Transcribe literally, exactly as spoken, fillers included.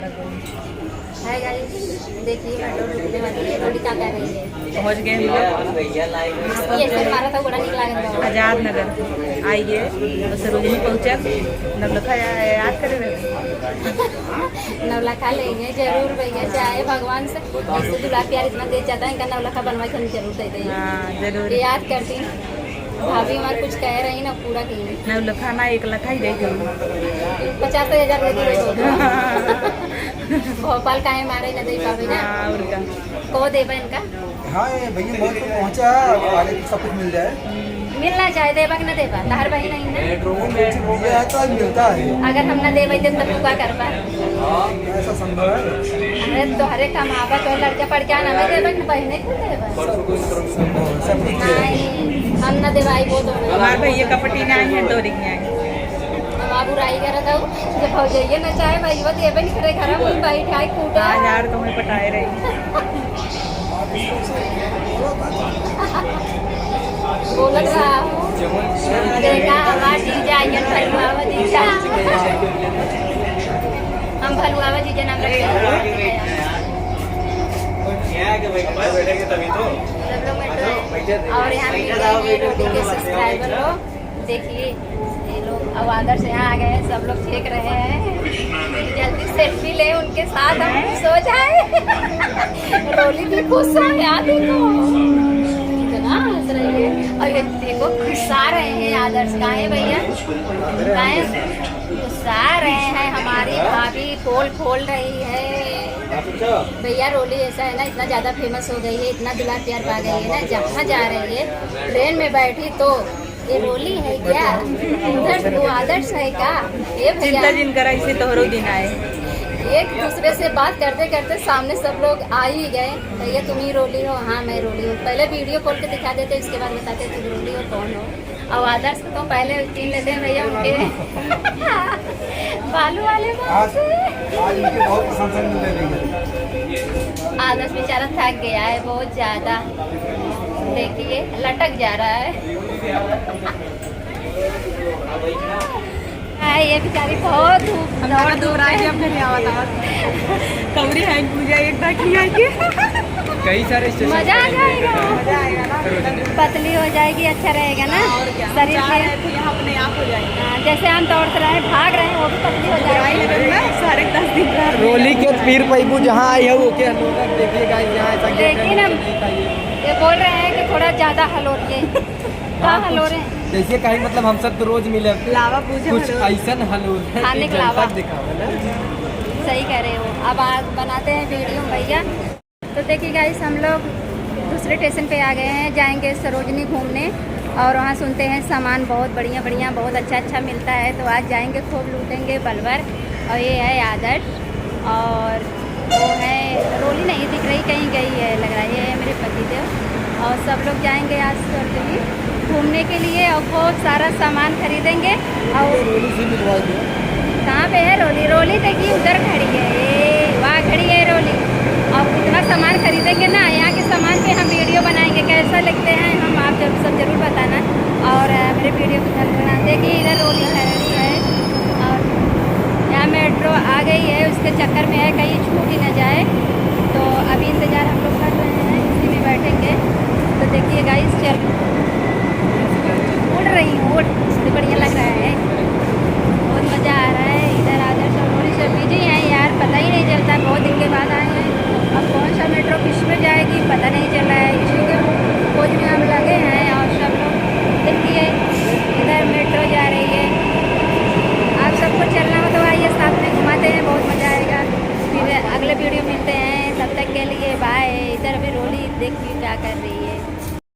हाय गाइस, देखिए मेट्रो रुकने वाली है, रोली का कर रही है। पहुँच गए हम लोग। ये सब मारा था, बड़ा नीक लागत बा। आजाद नगर आइए, बस सरोजनी पहुँचब। नवलखा या-, याद करे रहे। नवलखा लेंगे जरूर भैया, चाहे भगवान से ऐसे दुलार प्यार इतना दे जाता है, इनका नवलखा बनवा के हम जरूर दे देंगे। हाँ, जरूर। ये याद करती हूँ। भाभी हमार कुछ कहे रही ना, पूरा कही। नवलखा ना, एक लखा ही दे दो। पचास हजार दे दो। भोपाल काहे मारे ना दे पावे ना। हाँ, और का। को देबा इनका? हाँ, ये भैया बहुत कुछ पहुँचा है, अब आगे सब कुछ मिल जाए। मिलना चाहे, देबा कि ना देबा, तहर बहिन नहीं ना। वो कुछ दिया है तो आज मिलता है। अगर हम ना देबा, तब तू का करबा? ऐसा संभव है? अरे, तोहरे कमाबा, तो लड़का पढ़ के आना, मैं देबा कि बहिने को देबा? सब कुछ नहीं, हम ना देवाई, वो दो। हमार भैया कपटी ना आई है, तोरी के आई। हम बाबू राई कर दऊ, जब भौजैया ना चाहे भाई, वो देबे नहीं करे, घर में बैठ आई कूटा। हाँ यार, तुम्हें पटाए रही। बोलत रहा हूँ, देखा हमार जीजा, ये भलुआवा जीजा। हम भलुआवा जीजा नाम रखे हैं। सब लोग मेट्रो है। और यहाँ मिल गए हैं रोटी के subscriber लोग। देखिए, ये लोग अब आदर्श यहाँ आ गए हैं, सब लोग देख रहे हैं। जल्दी selfie ले उनके साथ, हम खुश हो जाए। रोली भी खुश हो, यहाँ देखो, कितना हंस रही है। और ये देखो, गुस्सा रहे हैं आदर्श। काहे भैया? काहे? गुस्सा रहे हैं। हमारी भाभी पोल खोल रही है। भैया, रोली ऐसा है ना, इतना ज्यादा famous हो गई है, इतना दुलार प्यार पा गई है ना, जहाँ जा रही है, train में बैठी तो ये रोली है क्या? उधर वो आदर्श है का? ये भैया, चिंता जिन करा, इसे तोहरो दिन आए। एक दूसरे से बात करते करते सामने सब लोग आ ही गए। भैया, तुम ही रोली हो? हाँ, मैं रोली हूँ। पहले video खोल के दिखा देते, इसके बाद बताते तुम रोली हो, कौन हो। अब आदर्श को तो पहले छीन लेते हैं भैया उनके बालू वाले बाल आज, से। आज उनकी बहुत प्रशंसा मिल रही है। आदर्श बेचारा थक गया है बहुत ज्यादा, देखिए लटक जा रहा है। हाँ, ये बेचारी बहुत धूप, हम लोग दौड़ धूप दुबराई है। जब घर आवा था। कमरी है पूजा एक बार की आई के। कई सारे स्टेशन मजा आ पर जाएगा। मजा आएगा ना। पतली हो जाएगी, अच्छा रहेगा ना। हाँ, और क्या? शरीर चाह के रहे थे, यहाँ अपने आप हो जाएगी। हाँ, जैसे हम दौड़ रहे हैं, भाग रहे हैं, वो भी पतली हो जाएगी। दुबराई लगन में साढ़े दस दिन रह गए। रोली के पीर पैबू जहाँ आई है, वो के लोग देखिए गाइस, यहाँ ऐसा गेट है, लेकिन हम नीचे नहीं खाइए। ये बोल रहे हैं कि थोड़ा ज्यादा हलोरिए। हाँ, हाँ, हलोरे। जैसे कहीं मतलब हम सब तो रोज मिले। लावा पूजा कुछ हलोरे। ऐसन हलोरे खाने कि के लावा। जनता दिखावे ना। सही कह रहे हो। अब आज बनाते हैं video भैया। तो देखिए गाइस, हम लोग दूसरे स्टेशन पे आ गए हैं, जाएंगे सरोजनी घूमने और वहाँ सुनते हैं सामान बहुत बढ़िया बढ़िया, बहुत अच्छा अच्छा मिलता है। तो आज जाएंगे, खूब लूटेंगे बलवर। और ये है आदर्श और वो है, रोली नहीं दिख रही, कहीं गई है लग रहा है। ये है मेरे पतिदेव और सब लोग जाएंगे आज सरोजनी घूमने के लिए और बहुत सारा सामान खरीदेंगे। और रोली से मिलवा दो। कहाँ पे है रोली? रोली देखिए उधर खड़ी है, ये वहाँ खड़ी है रोली। और इतना सामान खरीदेंगे ना, यहाँ के सामान पे हम video बनाएंगे, कैसा लगते हैं हम आप जब सब जरूर बताना। और, अ, मेरे video को ध्यान रखना। देखिए इधर रोली खड़ी है और यहाँ मेट्रो आ गई है, उसके चक्कर में है कहीं छूट ही ना जाए। तो अभी इंतज़ार हम लोग कर रहे हैं, इसी में बैठेंगे। तो देखिए गाइस, चल उड़ रही हूँ, उड़, कितनी बढ़िया लग रहा है, बहुत मज़ा आ रहा है। इधर आदर्श और रोली सब बिजी हैं यार, पता ही नहीं चलता है, बहुत दिन के बाद आए हैं। अब कौन सा मेट्रो किस में जाएगी पता नहीं चल रहा है, इसी के खोज में हम लगे हैं। और सब लोग देखिए इधर मेट्रो जा रही है, आप सबको चलना हो तो आइए, साथ में घुमाते हैं, बहुत मज़ा आएगा। फिर अगले video मिलते हैं, तब तक के लिए बाय। इधर अभी रोली देखिए क्या कर रही है।